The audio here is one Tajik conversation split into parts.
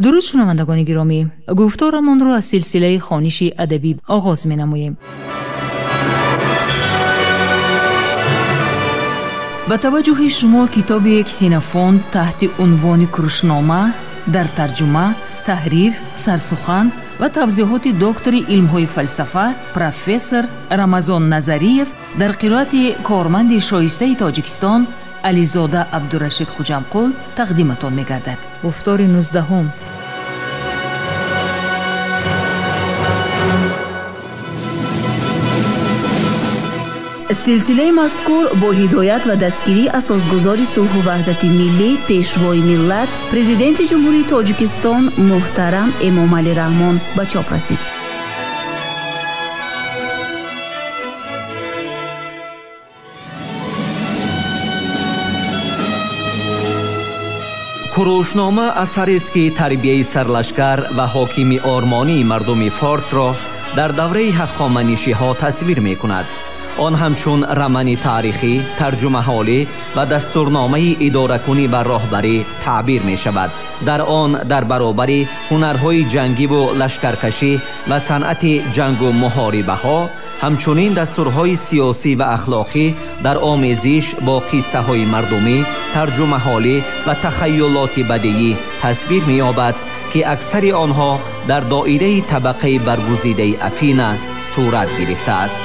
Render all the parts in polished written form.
Дуруд, шунавандагони гиромӣ, гуфторамонро аз силсилаи хониши адабӣ оғоз менамоем. Ба таваҷҷӯҳи шумо китоби Ксенофонт таҳти унвони Курушнома дар тарҷума, таҳрир, сарсухан ва тавзеҳоти доктори илмҳои фалсафа, профессор Рамазон Назариев дар қироати корманди шоистаи Тоҷикистон Ализода Абдурашид Хуҷамқул тақдиматон мегардад. Гуфтори 19. Силсилаи мазкур бо ҳидоят ва дастгирии асосгузори сулҳу ваҳдати миллӣ, пешвои миллат, президенти Ҷумҳурии Тоҷикистон муҳтарам Эмомалӣ Раҳмон ба чоп расид. Курушнома асарест, ки тарбияи сарлашкар ва ҳокими ормонии мардуми форсро дар давраи ҳахоманишиҳо тасвир мекунад. Он ҳамчун романи таърихӣ, тарҷумаҳолӣ ва дастурномаи идоракунӣ ва роҳбарӣ таъбир мешавад. Дар он дар баробари ҳунарҳои ҷангиву лашкаркашӣ ва санъати ҷангу муҳорибаҳо, ҳамчунин дастурҳои сиёсӣ ва ахлоқӣ дар омезиш бо қиссаҳои мардумӣ, тарҷумаҳолӣ ва тахайюлоти бадиӣ тасвир меёбад, ки аксари онҳо дар доираи табақаи баргузидаи Афина сурат гирифтааст.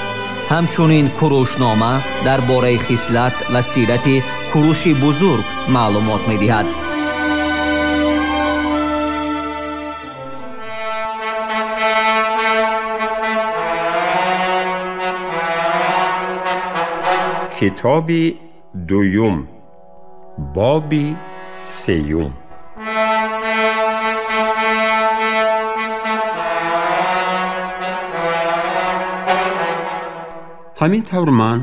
Ҳамчунин Курушнома дар бораи хислат ва сирати Куруши бузург маълумот медиҳад. Китоби дуюм, боби сеюм. Ҳамин тавр ман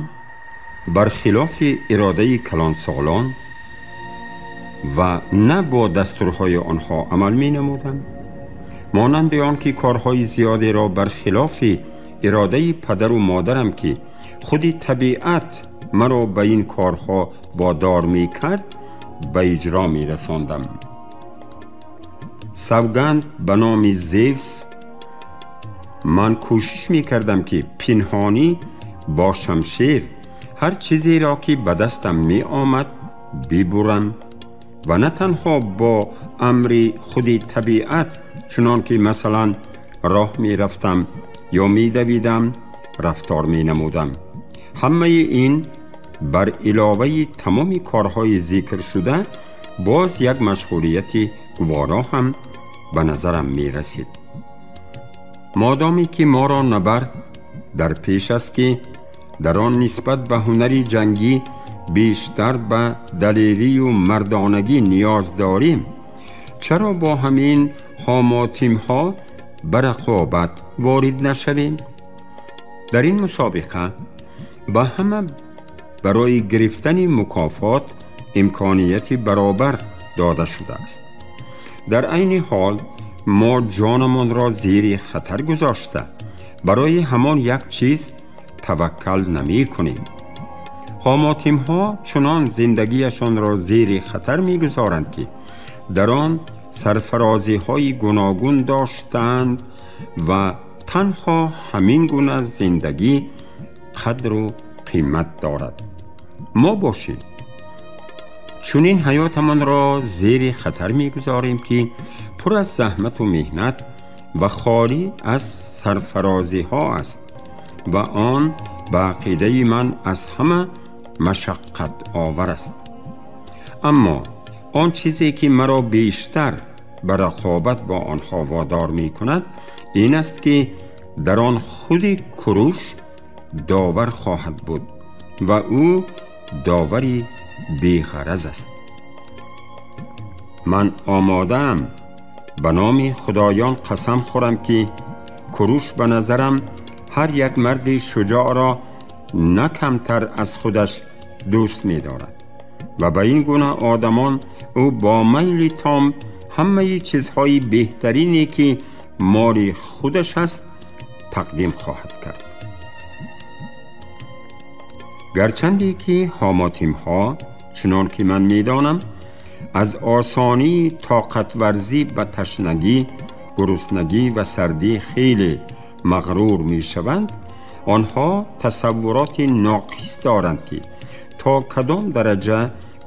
бархилофи иродаи калонсолон ва на бо дастурҳои онҳо амал менамудам, монанди он ки корҳои зиёдеро бархилофи иродаи падару модарам, ки худи табиат маро ба ин корҳо водор мекард, ба иҷро мерасондам. Савганд ба номи Зевс, ман кӯшиш мекардам, ки пинҳонӣ бо шамшер ҳар чизеро, ки ба дастам меомад, бибурам ва на танҳо бо амри худи табиат, чунон ки масалан роҳ мерафтам ё медавидам, рафтор менамудам. Ҳамаи ин бар иловаи тамоми корҳои зикршуда боз як машғулияти гуворо ҳам ба назарам мерасид. Модоме ки моро набард дар пеш аст, ки дар он нисбат ба ҳунари ҷангӣ бештар ба далерию мардонагӣ ниёз дорем, чаро бо ҳамин ҳомотимҳо ба рақобат ворид нашавем? Дар ин мусобиқа ба ҳама барои гирифтани мукофот имконияти баробар дода шудааст. Дар айни ҳол мо ҷонамонро зери хатар гузошта барои ҳамон як чиз таваккал намекунем. Ҳомотимҳо чунон зиндагиашонро зери хатар мегузоранд, ки дар он сарфарозиҳои гуногун доштанд ва танҳо ҳамин гуна зиндагӣ қадру қимат дорад. Мо бошем чунин ҳаётамонро зери хатар мегузорем, ки пур аз заҳмату меҳнат ва холӣ аз сарфарозиҳо аст ва он ба ақидаи ман аз ҳама машаққатовар аст. Аммо он чизе, ки маро бештар ба рақобат бо онҳо водор мекунад, ин аст, ки дар он худи Куруш довар хоҳад буд ва ӯ довари беғараз аст. Ман омодаам ба номи худоён қасам хӯрам, ки Куруш ба назарам ҳар як марди шуҷоъро на камтар аз худаш дӯст медорад ва ба ин гуна одамон ӯ бо майли том ҳамаи чизҳои беҳтарине, ки моли худаш аст, тақдим хоҳад кард. Гарчанде ки ҳомотимҳо, чунон ки ман медонам, аз осонии тоқатварзӣ ба ташнагӣ, гуруснагӣ ва сардӣ хеле мағрур мешаванд, онҳо тасаввуроти ноқис доранд, ки то кадом дараҷа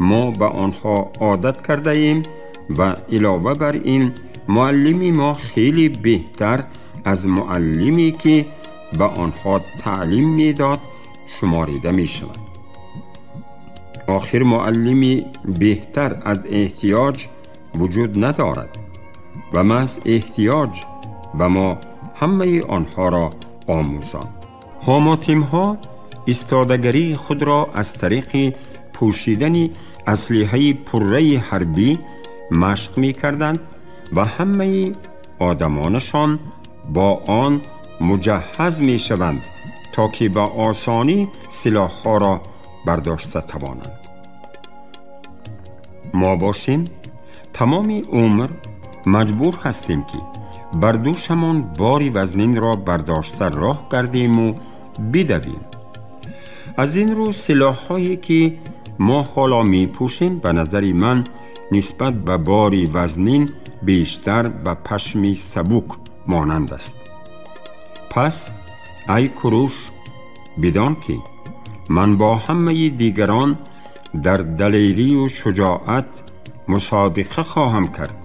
мо ба онҳо одат кардаем ва илова бар ин муаллими мо хеле беҳтар аз муаллиме ки ба онҳо таълим медод шуморида мешавад. Охир муаллими беҳтар аз эҳтиёҷ вуҷуд надорад ва маҳз эҳтиёҷ ба мо ҳамаи онҳоро омӯзонд. Ҳомотимҳо истодагарии худро аз тариқи пӯшидани аслиҳаи пурраи ҳарбӣ машқ мекарданд ва ҳамаи одамонашон бо он муҷаҳҳаз мешаванд, то ки ба осонӣ силоҳҳоро бардошта тавонанд. Мо бошем тамоми умр маҷбур ҳастем, ки бар дӯшамон бори вазнинро бардошта роҳ гардему бидавем. Аз ин рӯ силоҳҳое ки мо ҳоло мепӯшем, ба назари ман нисбат ба бори вазнин бештар ба пашми сабук монанд аст. Пас ай Куруш, бидон ки ман бо ҳамаи дигарон дар далерию шуҷоат мусобиқа хоҳам кард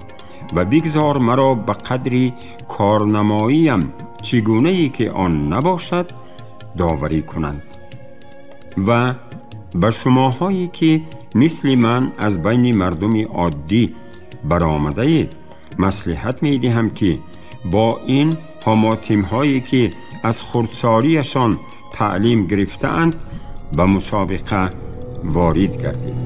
ва бигзор маро ба қадри корнамоиям чӣ гунае ки он набошад доварӣ кунанд ва ба шумоҳое ки мисли ман аз байни мардуми оддӣ баромадаед маслиҳат медиҳам, ки бо ин ҳомотимҳое ки аз хурдсориашон таълим гирифтаанд ба мусобиқа ворид гардид.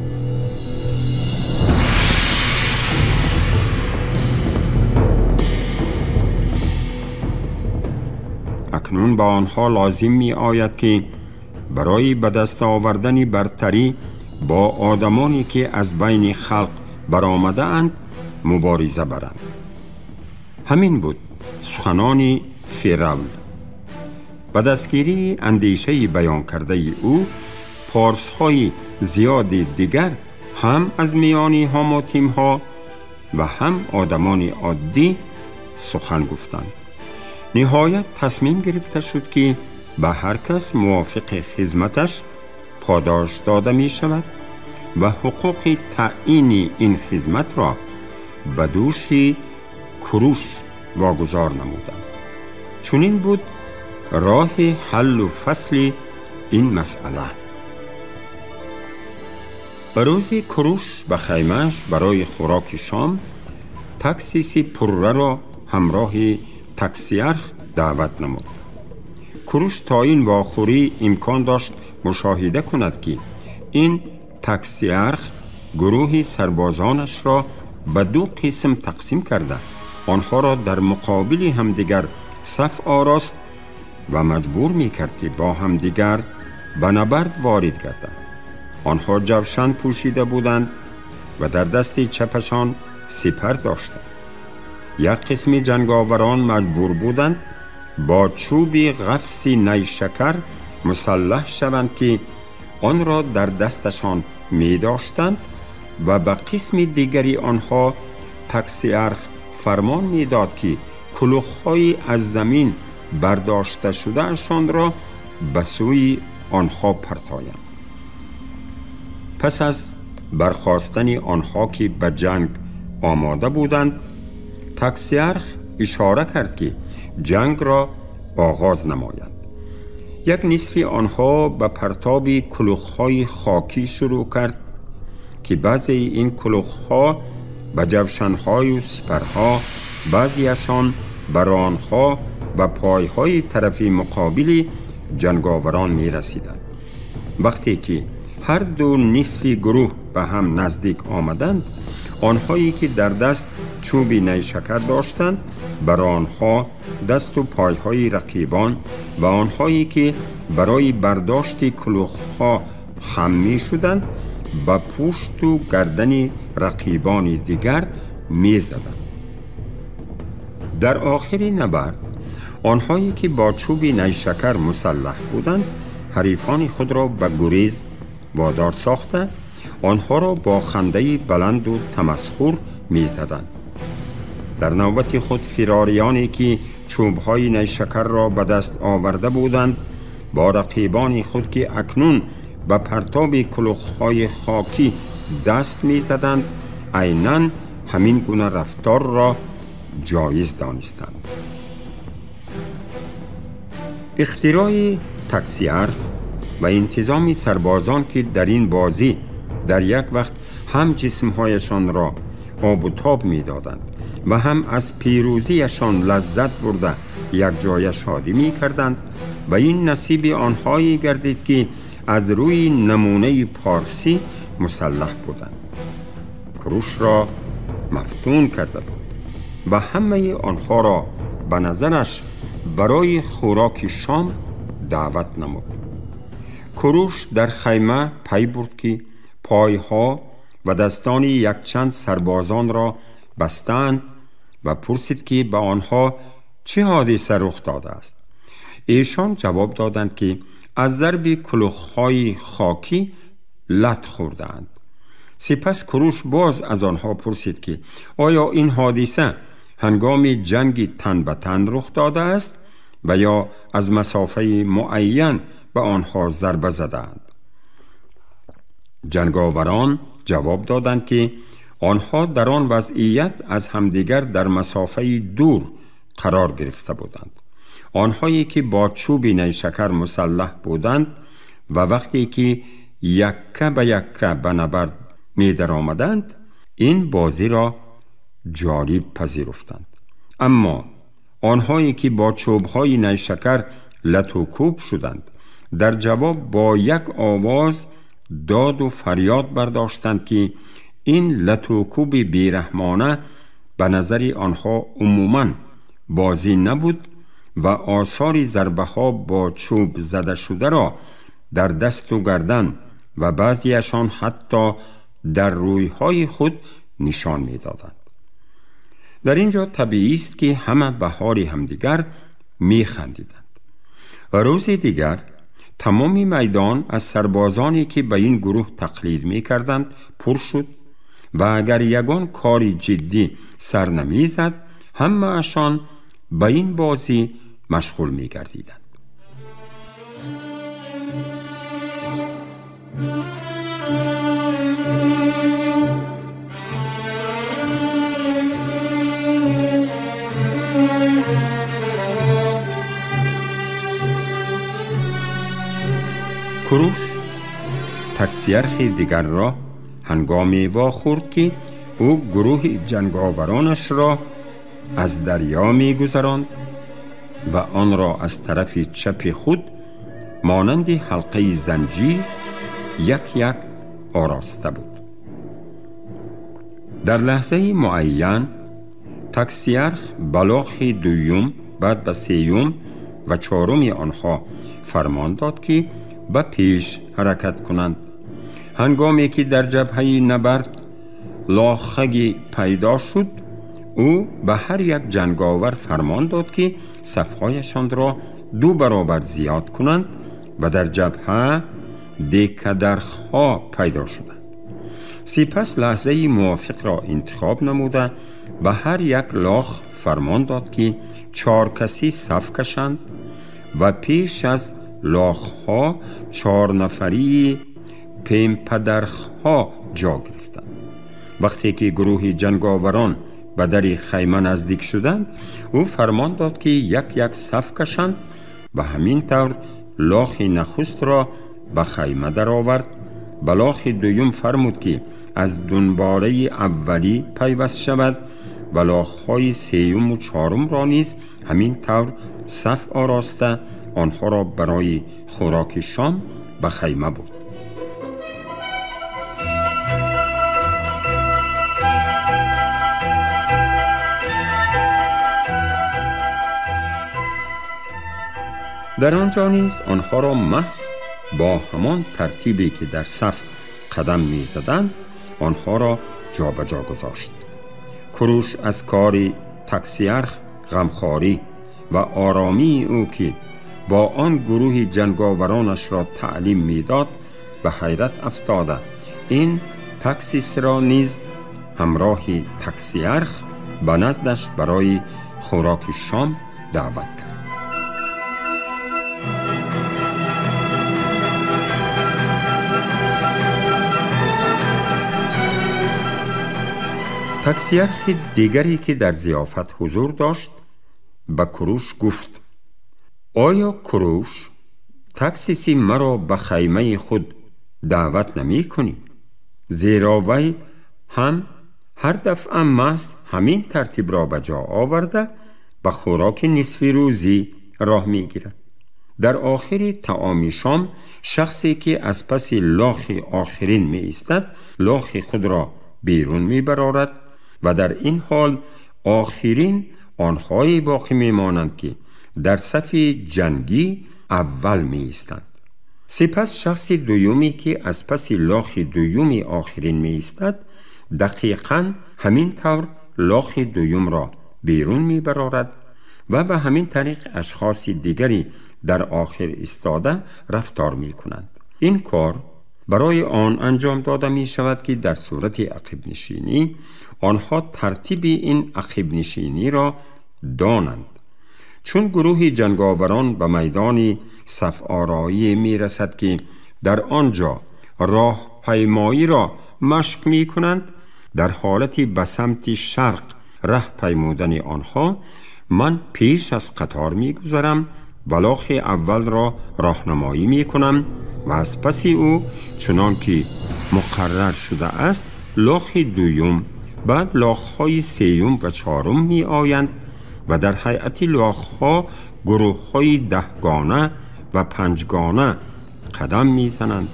Акнун ба онҳо лозим меояд, ки барои ба даст овардани бартарӣ бо одамоне ки аз байни халқ баромадаанд мубориза баранд. Ҳамин буд суханони Фирал. Ба дастгирии андешаи баён кардаи ӯ порсҳои зиёди дигар ҳам аз миёни ҳомотимҳо ва ҳам одамони оддӣ сухан гуфтанд. Ниҳоят тасмим гирифта шуд, ки ба ҳар кас мувофиқи хизматаш подош дода мешавад ва ҳуқуқи таъйини ин хизматро ба дӯши Куруш вогузор намуданд. Чунин буд роҳи ҳаллу фасли ин масъала. Ба рӯзи Куруш ба хаймааш барои хӯроки шом таксиси пурраро ҳамроҳи таксиарх даъват намуд. Куруш то ин вохӯрӣ имкон дошт мушоҳида кунад, ки ин таксиарх гурӯҳи сарбозонашро ба ду қисм тақсим карда, онҳоро дар муқобили ҳамдигар саф орост ва маҷбур мекард, ки бо ҳамдигар ба набард ворид гарданд. Онҳо ҷавшан пӯшида буданд ва дар дасти чапашон сипар доштанд. Як қисми ҷанговарон маҷбур буданд бо чӯби ғафси найшакар мусаллаҳ шаванд, ки онро дар дасташон медоштанд ва ба қисми дигари онҳо таксиарх фармон медод, ки кулухҳои аз замин бардошта шудаашонро ба сӯи онҳо партоянд. Пас аз бархостани онҳо ки ба ҷанг омода буданд, таксиарх ишора кард, ки ҷангро оғоз намоянд. Як нисфи онҳо ба партоби кулухҳои хокӣ шурӯъ кард, ки баъзеи ин кулухҳо ба ҷавшанҳою сипарҳо, баъзеашон ба ронҳо ва пойҳои тарафи муқобили ҷанговарон мерасиданд. Вақте ки ҳар ду нисфи гурӯҳ ба ҳам наздик омаданд, онҳое ки дар даст чӯби найшакар доштанд ба ронҳо, дасту пойҳои рақибон ва онҳое ки барои бардошти кулухҳо хам мешуданд ба пушту гардани рақибони дигар мезаданд. Дар охири набард онҳое ки бо чӯби найшакар мусаллаҳ буданд ҳарифони худро ба гурез водор сохта, онҳоро бо хандаи баланду тамасхур мезаданд. Дар навбати худ фирориёне ки чӯбҳои найшакарро ба даст оварда буданд, бо рақибони худ ки акнун ба партоби кулухҳои хокӣ даст мезаданд, айнан ҳамин гуна рафторро ҷоиз донистанд. Ихтирои таксиарх ва интизоми сарбозон ки дар ин бозӣ дар як вақт ҳам ҷисмҳояшонро обу тоб медоданд ва ҳам аз пирӯзиашон лаззат бурда якҷоя шодӣ мекарданд, ва ин насиби онҳое гардид ки аз рӯи намунаи парсӣ мусаллаҳ буданд. Курушро мафтун карда буд ва ҳамаи онҳоро ба назараш барои хӯроки шом даъват намуд. Куруш дар хайма пай бурд ки пойҳо ва дастони якчанд сарбозонро бастаанд ва пурсид ки ба онҳо чӣ ҳодиса рух додааст. Эшон ҷавоб доданд ки аз зарби кулухҳои хокӣ лат хӯрдаанд. Сипас Куруш боз аз онҳо пурсид ки оё ин ҳодиса ҳангоми ҷанги тан ба тан рух додааст ва ё аз масофаи муайян ба онҳо зарба задаанд. Ҷанговарон ҷавоб доданд ки онҳо дар он вазъият аз ҳамдигар дар масофаи дур қарор гирифта буданд. Онҳое ки бо чӯби найшакар мусаллаҳ буданд ва вақте ки якка ба якка ба набард медаромаданд, ин бозиро ҷолиб пазируфтанд. Аммо онҳое ки бо чӯбҳои найшакар латукӯб шуданд, дар ҷавоб бо як овоз доду фарёд бардоштанд ки ин латукӯби бераҳмона ба назари онҳо умуман бозӣ набуд ва осори зарбаҳо бо чӯб зада шударо дар дасту гардан ва баъзеашон ҳатто дар рӯйҳои худ нишон медоданд. Дар ин ҷо табиист ки ҳама ба ҳоли ҳамдигар механдиданд. Рӯзи дигар тамоми майдон аз сарбозоне ки ба ин гурӯҳ тақлид мекарданд пур шуд ва агар ягон кори ҷиддӣ сар намезад, ҳамаашон ба ин бозӣ машғул мегардиданд. Куруш таксиархи дигарро ҳангоме вохӯрд ки ӯ гурӯҳи ҷанговаронашро аз дарё мегузаронд ва онро аз тарафи чапи худ монанди ҳалқаи занҷир як як ороста буд. Дар лаҳзаи муайян таксиарх ба лохи дуюм, баъд ба сеюм ва чоруми онҳо фармон дод ки ба пеш ҳаракат кунанд. Ҳангоме ки дар ҷабҳаи набард лохагӣ пайдо шуд, ӯ ба ҳар як ҷанговар фармон дод ки сафҳояшонро 2 баробар зиёд кунанд ва дар ҷабҳа декадархҳо пайдо шуданд. Сипас лаҳзаи мувофиқро интихоб намуда ба ҳар як лох фармон дод ки 4 касӣ саф кашанд ва пеш аз лохҳо 4 нафарии пемпадархҳо ҷо гирифтанд. Вақте ки гурӯҳи ҷанговарон ба дари хайма наздик шуданд, ӯ фармон дод ки як як саф кашанд ва ҳамин тавр лохи нахустро ба хайма даровард. Ба лохи дуюм фармуд ки аз дунбораи аввалӣ пайваст шавад ва лохҳои сеюму чорумро низ ҳамин тавр саф ороста онҳоро барои хӯроки шом ба хайма бурд. Дар он ҷо низ онҳоро маҳз бо ҳамон тартибе ки дар саф қадам мезаданд, онҳоро ҷобаҷо гузошт. Куруш аз кори таксиарх ғамхорӣ ва оромии ӯ ки бо он гурӯҳи ҷанговаронашро таълим медод ба ҳайрат афтода ин Таксисро низ ҳамроҳи таксиарх ба наздаш барои хӯроки шом даъват кард. Таксиархи дигаре ки дар зиёфат ҳузур дошт ба Куруш гуфт: оё Куруш, таксиси маро ба хаймаи худ даъват намекунӣ? Зеро вай ҳам ҳар дафъа маҳз ҳамин тартибро ба ҷо оварда ба хӯроки нисфи рӯзӣ роҳ мегирад. Дар охири таоми шом шахсе ки аз паси лохи охирин меистад лохи худро берун мебарорад ва дар ин ҳол охирин онҳое боқӣ мемонанд ки дар сафи ҷангӣ аввал меистанд. Сипас шахси дуюме ки аз паси лохи дуюми охирин меистад дақиқан ҳамин тавр лохи дуюмро берун мебарорад ва ба ҳамин тариқ ашхоси дигари дар охир истода рафтор мекунанд. Ин кор барои он анҷом дода мешавад ки дар сурати ақибнишинӣ онҳо тартиби ин ақибнишиниро донанд. Чун гурӯҳи ҷанговарон ба майдони саф-ороӣ мерасад ки дар он ҷо роҳпаймоиро машқ мекунанд, дар ҳолати ба самти шарқ раҳ паймудани онҳо ман пеш аз қатор мегузарам ва лохи аввалро роҳнамоӣ мекунам ва аз паси ӯ чунон ки муқаррар шудааст лохи дуюм, баъд лохҳои сеюм ва чорум меоянд ва дар ҳайати лохҳо гурӯҳҳои даҳгона ва панҷгона қадам мезананд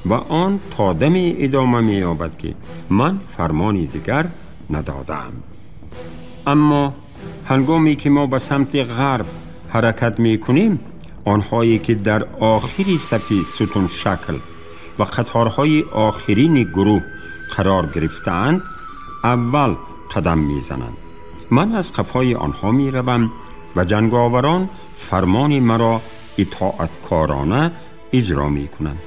ва он то даме идома меёбад ки ман фармони дигар надодаам. Аммо ҳангоме ки мо ба самти ғарб ҳаракат мекунем, онҳое ки дар охири сафи сутуншакл ва қаторҳои охирини гурӯҳ қарор гирифтаанд аввал қадам мезананд. Ман аз қафои онҳо меравам ва ҷанговарон фармони маро итоаткорона иҷро мекунанд.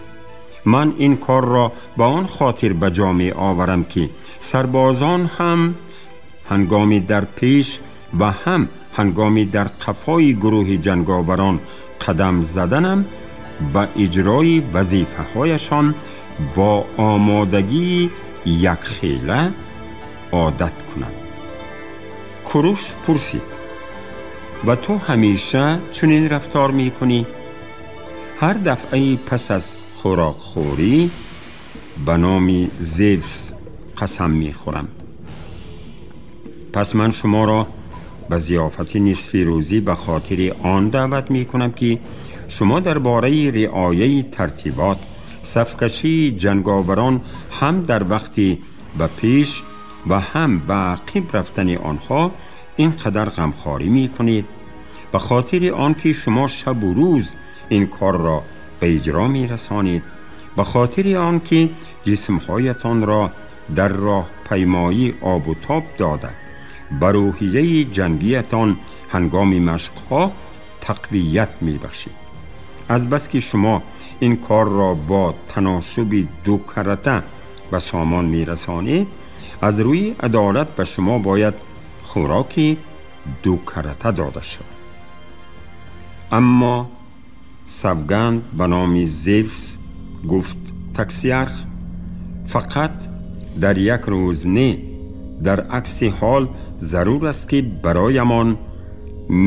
Ман ин корро ба он хотир ба ҷо меоварам ки сарбозон ҳам ҳангоми дар пеш ва ҳам ҳангоми дар қафои гурӯҳи ҷанговарон қадам заданам ба иҷрои вазифаҳояшон бо омодагии якхела одат кунанд. Куруш пурсид: ва ту ҳамеша чунин рафтор мекунӣ? Ҳар дафъаи пас аз хӯрокхӯрӣ ба номи Зевс қасам мехӯрам. Пас ман шуморо ба зиёфати нисфи рӯзӣ ба хотири он даъват мекунам ки шумо дар бораи риояи тартибот, сафкашии ҷанговарон ҳам дар вақти ба пеш ва ҳам ба ақиб рафтани онҳо ин қадар ғамхорӣ мекунед, ба хотири он ки шумо шабу рӯз ин корро ба иҷро мерасонед, ба хотири он ки ҷисмҳоятонро дар роҳпаймоӣ обу тоб дода ба рӯҳияи ҷангиятон ҳангоми машқҳо тақвият мебахшед. Азбаски шумо ин корро бо таносуби дукарата ба сомон мерасонед, аз рӯи адолат ба шумо бояд хӯроки дукарата дода шавад. Аммо савганд ба номи Зевс, гуфт таксиарх, фақат дар як рӯз не, дар акси ҳол зарур аст ки бароямон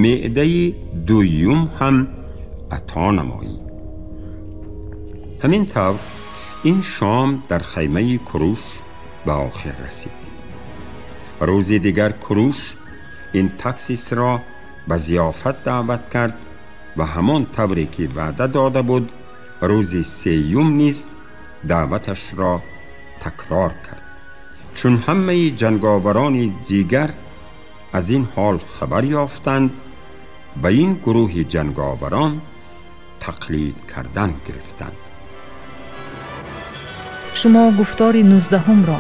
меъдаи дуюм ҳам ато намоӣ. Ҳамин тавр ин шом дар хаймаи Куруш ба охир расид. Рӯзи дигар Куруш ин таксисро ба зиёфат даъват кард ва ҳамон тавре ки ваъда дода буд рӯзи сеюм низ даъваташро такрор кард. Чун ҳамаи ҷанговарони дигар аз ин ҳол хабар ёфтанд, ба ин гурӯҳи ҷанговарон тақлид кардан гирифтанд. Шумо гуфтори 19-ро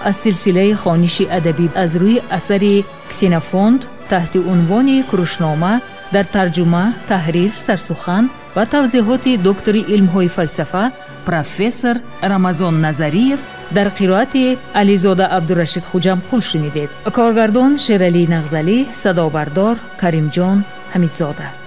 аз силсилаи хониши адабӣ аз рӯи асари Ксенофонт таҳти унвони Курушнома дар тарҷума, таҳрир, сарсухан ва тавзеҳоти доктори илмҳои фалсафа профессор Рамазон Назариев Дар қироати Ализода Абдурашид Хуҷамқул шунидед. Коргардон Шералӣ Нағзалӣ, садобардор Каримҷон Ҳамидзода.